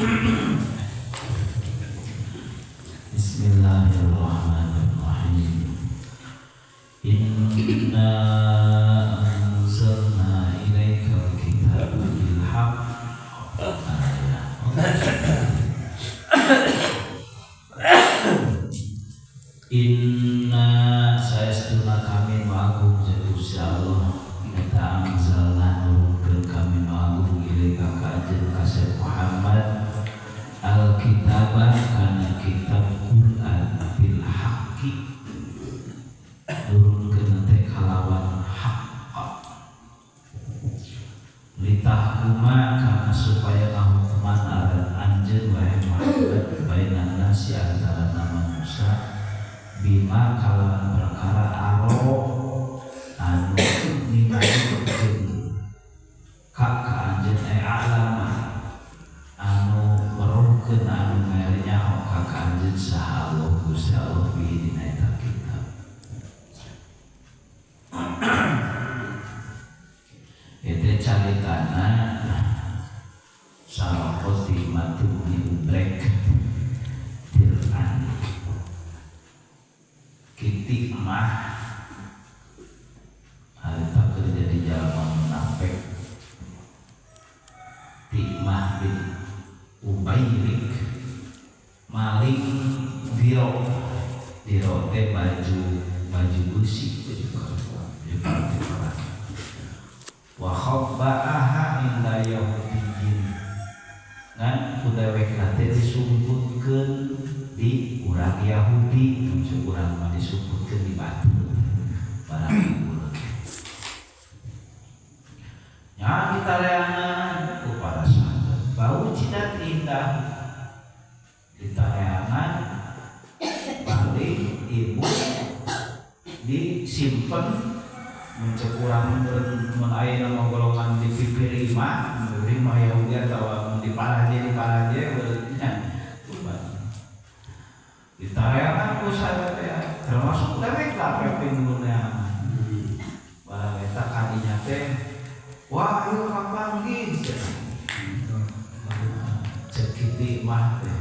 Bismillahirrahmanirrahim. Inna anzalna ilaikal kitaba bil haqq. Inna saestuna kami nu agung Gusti Allah eta anzalna nurunkeun kami nu agung ilaika ka anjeun kasep Muhammad alkitabah kana kitab Quran bil haqqi nurunkeun teh kalawan hak litahkuma kana supaya ngahukuman anjeun wahai Muhammad bainan nasi antara manusia bima kalawan perkara aro anu ningalikeun ka ka anjeun alama anu meruhkeun anu mere nyaho ka ka anjeun saha Allah Gusti Allah bihi dina eta kitab. Eta caritana sarokot di matu ubrek Quran kitik mah harita keur jadi jalma munafik Tikmah bin Ubayrik maling diro diro teh baju baju besi baju perang wa khabba'aha inda yahudiyyin ngan ku dewekna teh disumputkeun di urang Yahudi mun urang mah disumputkeun di batu barang urang nya ditareangan ku para sahabat bau cidat indah ditareangan balik ibu disimpen mun cek urang mun aya nama golongan di pipir imah imah Yahudi atawa di paraje nya ditareangan ku sahabat ya termasuk dewek lah pepin guneangan barang eta kadinya teh wah ieu kapanggih cek kitu mah teh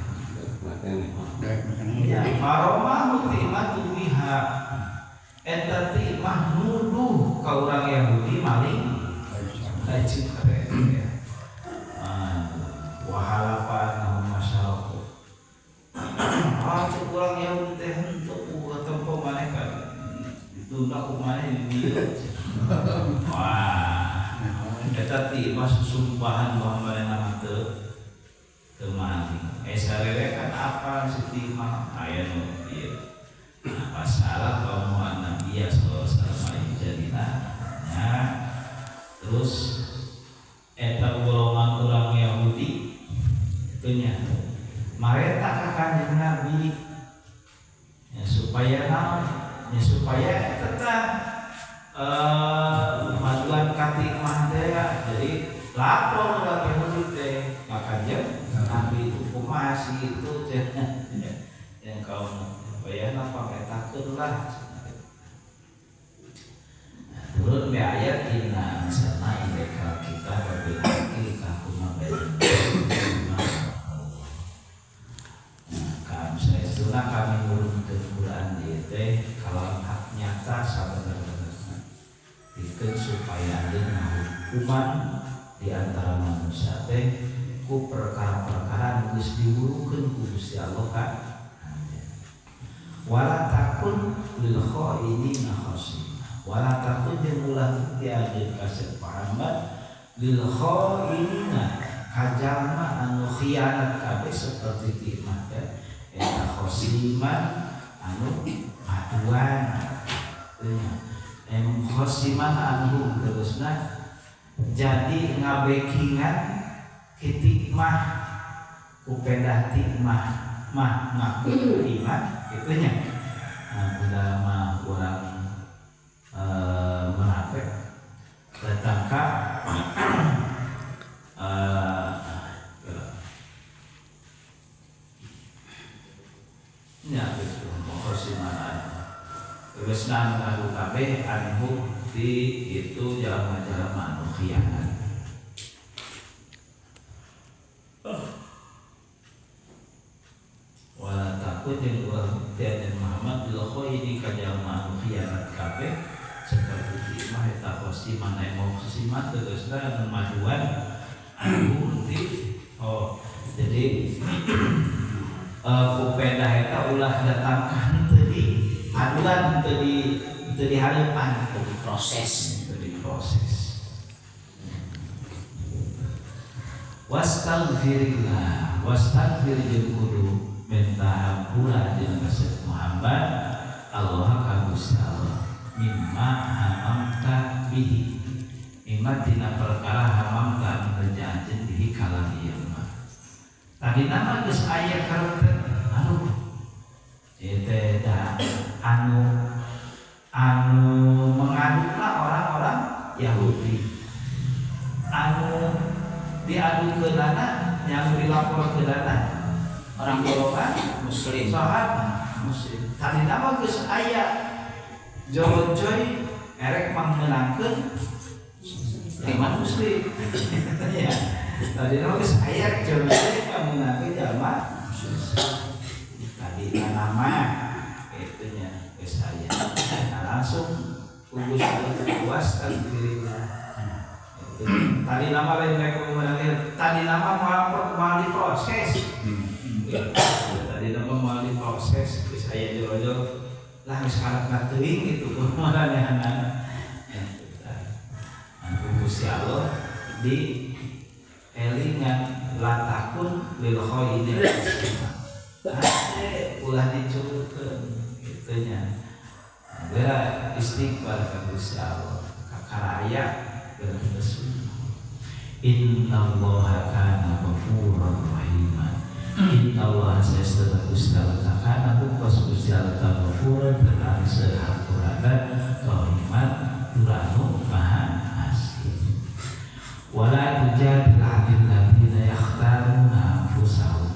ya faromah ti mah tuwiha eta ti mah nuduh ka urang Yahudi maling baju keren ya wahalapan masyarakat ah cek urang Yahudi teh henteu ku tempo maneh ka ditunda ku maneh di dieu wah eta ti mah susumpahan bahwa manehna mah teu maling sarere kan apa si timah aya nu ieu apa salah kaum Nabi sallallahu alaihi wasallam jadina nah terus eta golongan urang Yahudi itunya mareta ka Kanjeng Nabi ya, supaya naon ya supaya tetap majuan ka timah teh jadi lapor urang Yahudi teh ka Kanjeng Nabi itu kumaha sih itu yang kaum bayana pangetakeun lah turun be ayat inna anzalna ilaika kitaba bil haqqi tahkuma bainan nah saestuna kami nurunkeun Quran ieu teh kalawan hak nyata sabener-benerna pikeun supaya anjeun ngahukuman di antara manusia teh ku perkara-perkara geus diwurukeun ku Gusti Allah ka wala takun lil khainina khasima wala takun jeung ulah ti anjeun kasep Muhammad lil khainina kajalma anu khianat kabeh seperti timah teh eta khasiman anu paduan em khasiman anu terusna jadi ngabekingan kitik mah kupedah tikmah mah ngaku iman itunya nah udah mah urang munafik datang ka nya gitu khosiman geus ngadu kabeh anhu di itu jalma-jalma anu khianat. saha eta khosiman aya mau khosiman tegasna anu maduan anu ti oh jadi ku pedah eta ulah datangkan teu di aduan teu di hareupan teu diproses teu diproses. Wastaghfirillah wastaghfir jeung kudu minta hampura jeung ka Muhammad Allah ka Gusti Allah mimma hamamta bihi mimma tina perkara hamamta anu janjen bihi kalam ieu mah tadi nama geus aya karep aduh ieu teh da anu mengadukna orang-orang Yahudi anu diadukeunana yang dilaporkeunana orang golongan muslim sahabat muslim tadi nama geus aya jolojoy erek mangmeunangkeun iman muslim ya tadi nama geus aya jolojoy mangmeunangkeun jalma tadi nama kitu nya geus aya nah, langsung kugus wastaghfirillah. Tadi nama lain mereka menangin. Tadi nama mau diproses. Tadi nama mau diproses. Saya jauh-jauh lah sekarang teuing gitu kumaha. Nah, Gusti Allah di elingan latakun lil khaini. Ulah dicurkeun kitu nya. Geura istighfar ka Gusti Allah. Kakaraya innallaha kana ghafuran rahiman. Innallaha saestuna Gusti Allah kana buktos Gusti Allah ghafuran anu sahampurana rahiman anu maha asih. Wala tujadil 'anil ladzina yakhtaruna anfusahum.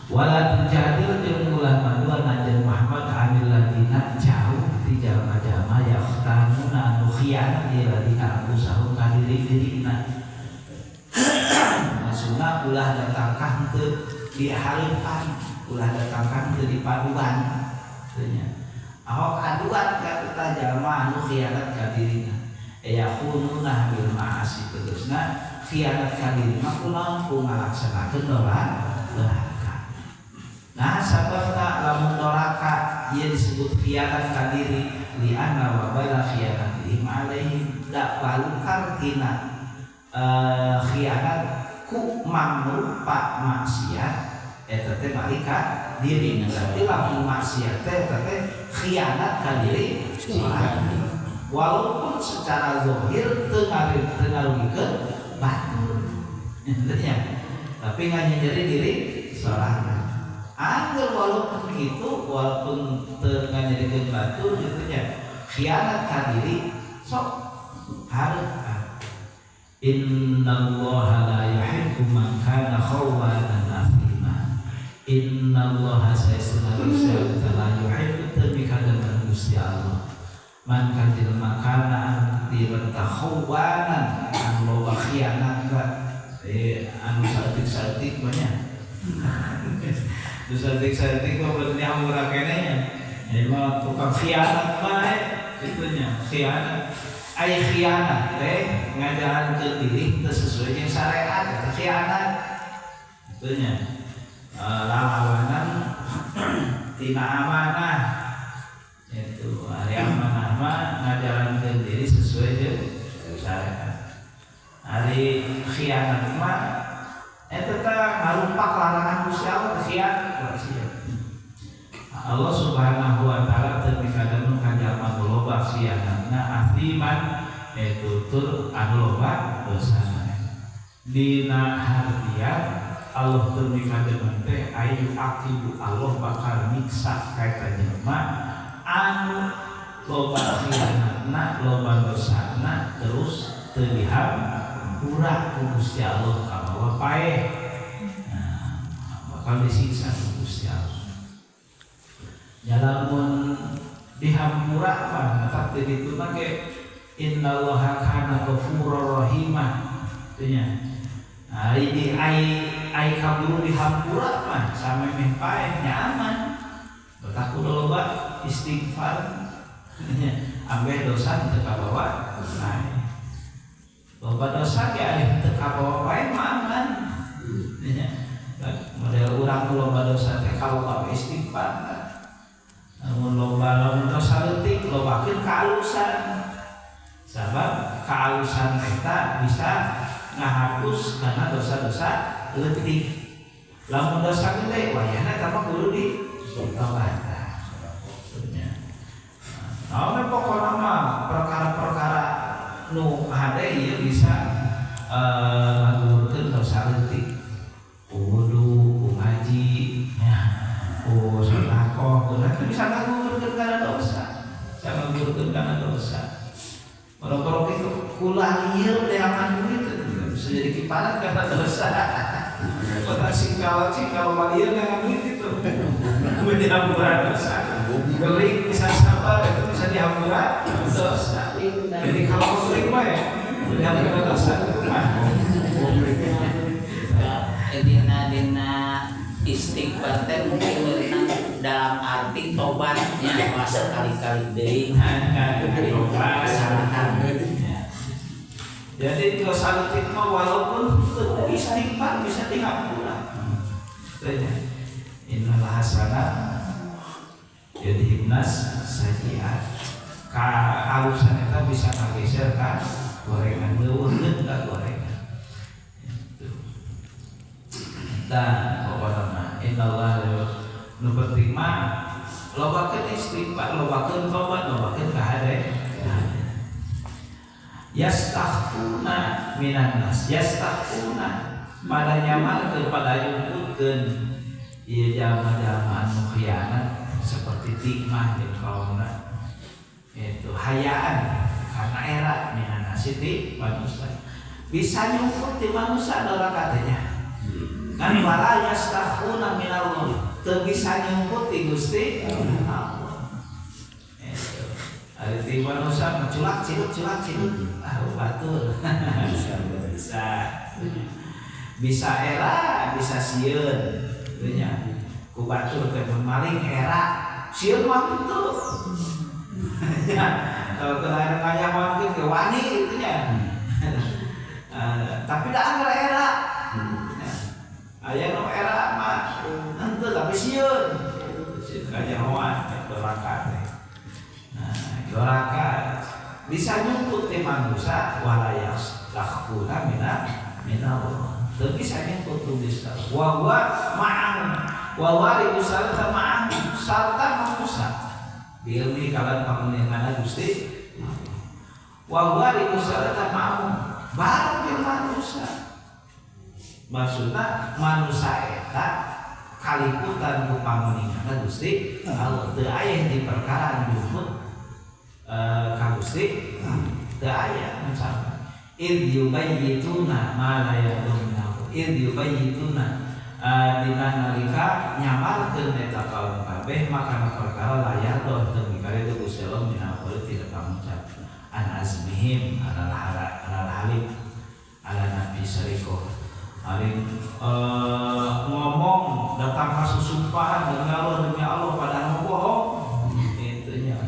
Wala tujadil jeung ulah maduan anjeun Muhammad 'anil ladzina jauh ti jalma-jalma yakhtaruna anu khianat ieu ladina anfusahum ka diri-dirina. Maksudna ulah datangkan teu di hareupan, ulah datangkan teu di paduan teu nya. Ahok aduan ka eta jalma anu khianat ka dirina. Yakhununa bil ma'asi tegasna khianat ka dirina kunaon ku ngalaksanakeun doraka. Nah sababna lamun doraka ieu disebut khianat ka diri li anna wa bala khianatihim alaihim da balukar tina khianat ku mangrupa maksiat eta teh balik ka diri. Berarti lamun maksiat teh eta teh khianat ka diri sorangan walaupun secara zahir teu ngarugikeun batur nya tapi nganyeri diri sorangan. Angger walaupun gitu walaupun teu nganyerikeun batur gitu nya khianat ka diri sok hareup. Innallaha la yuhibbu man kana khawanan athima. Innallaha saestuna Gusti Allah la yuhibbu teu mikademen Gusti Allah man ka jelema kana anu direnta khawanan anu loba khianatna anu saeutik-saeutik mah nya. Saeutik-saeutik mah bener hampura keneh nya. Ieu mah tukang khianat mah kitu nya, khianat. Ai khianat teh ngajalankeun diri teu sesuai jeung syariat eta khianat. Kitu nya. Lalawanan tina amanah. Itu ari amanah mah ngajalankeun diri sesuai jeung syariat. Ari khianat mah eta teh ngarumpak larangan Gusti Allah khianat maksiat. Allah Subhanahu wa taala teu mikademen ka jalma nu loba khianatna athiman eta tur anu loba dosana. Dina hartian Allah teu mikademen teh ayu aqibu Allah bakal nyiksa ka eta jelema anu loba khianatna loba dosana terus teu dihampura ku Gusti Allah kabawa paeh. Nah, bakal disiksa ku Gusti Allah. Ya lamun dihampura mah maka teu dituna ge innallaha kana ghafurur rahimah teu nya. Ai di ai kaburu dihampura mah samemeh paeh nya aman. Betah kudu loba istighfar nya. Ambeh dosa teu kabawa paeh. Loba dosa ge alih teu kabawa paeh mah aman. Nya. Model urang loba dosa teh kalau istighfar. Lamun loba lamun dosa leutik lobakeun kaalusan. Sabab kaalusan eta bisa ngahapus karena dosa-dosa leutik. Lamun dosa gede wayahna eta mah kudu di tobatan. Nah, pokokna mah perkara-perkara nu hade ieu bisa ngagugurkeun dosa leutik. Ku wudu, ku ngaji, ya, ku sedekah, ku nanti bisa ngagugurkeun kana dosa. Bisa ngagugurkeun kana dosa. Boro-boro kitu kula lieur neangan duit bisa jadi kiparat karena dosa. Kota singkal singkal lieur neangan duit itu menjadi dosa. Geling bisa sabar itu bisa dihampura dosa. Jadi kalau geling mah ya dihampura dosa itu mah. Dina dina istighfar teh mungkin meunang dalam arti tobatnya pas sekali-kali deui kesalahan. Jadi dosa leutik mah walaupun istighfar bisa dihampura. Innal hasanat yudhibnas sayyiat. Kaalusan eta bisa ngageser ka gorengan leuweung ka gorengan. Itu. Tah pokona mah innallaha nu penting mah lobakeun istighfar, lobakeun tobat, lobakeun kahade. Yastakhfuna minan nas, yastakhfuna pada nyamarkeun pada nyumputkeun ieu jalma-jalma anu khianat seperti Timah jeung kaumna itu hayaan karena era minan nas ti manusia bisa nyumput di manusia adalah katanya kan wala yastakhfuna minallah teu bisa nyumput ti Gusti Allah. Itu ari ti manusia mah culak cilut culak cilut ah batur bisa bisa era bisa sieun gitu nya ku batur teh mun maling era sieun mah henteu ya kalau kena kanyahoankeun ge wani gitu nya. Tapi da angger era aya nu era mah henteu tapi sieun sieun kanyahoan doraka teh. Nah, doraka bisa nyumput ti manusia wala yastakhfuna minallah teu bisa nyumput ku Gusti Allah wa huwa ma'ahum wa huwa sarta ma'ahum sarta manusia bilmi kalan panguningan Gusti wa huwa sarta ma'ahum bareng jeung manusia. Maksudna manusia eta kaliputan ku panguningan Gusti Allah teu aya di perkara nyumput ka Gusti teu aya misalnya id yubayyituna ma la ya'lamu id yubayyituna dina nalika nyamarkeun eta kaum kabeh maka perkara la yardo teu mikare teu Gusti Allah minal qauli tidak pangucap an azmihim alal halif ala nabi sariko aling ngomong datang kasus sumpahan demi Allah padahal bohong itunya.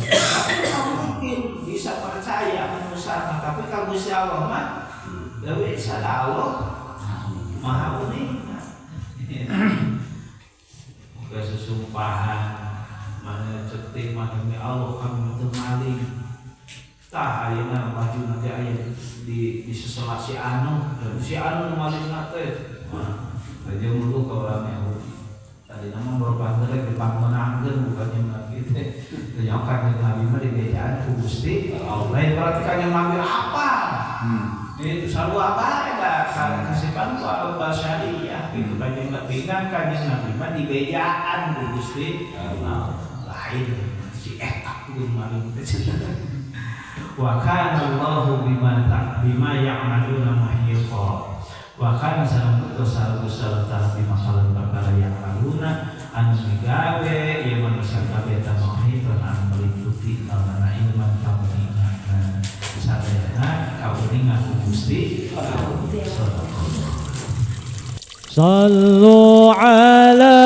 Mungkin bisa percaya manusia tapi kalau Gusti Allah mah teu bisa, Allah Maha Uning. Muka sesumpahan mana cetik mah demi Allah kami teu maling tah ayeuna baju nanti aya di sesela si anu si anu maling teh. Aja mulu ka urang Yahudi tadi nama baru rek dipangmenangkeun bukannya Nabi teh teu nyaho kanjeng Nabi mah dibejaan ku Gusti Allah lain berarti kanjeng Nabi apa itu sarua apa eta kasipan ku al basyariyah gitu kanjeng Nabi kan kanjeng Nabi mah dibejaan ku Gusti Allah lain si eta kudu maling teh. Wa kana Allahu bima bima ya'maluna muhita wa kana sareng sareng sarta bima kalan perkara ya'maluna anu migawe ieu manusia kabeh eta muhita anu meliputi kana ilman kamuningan sadayana kauningan ku Gusti Allah. Sallu ala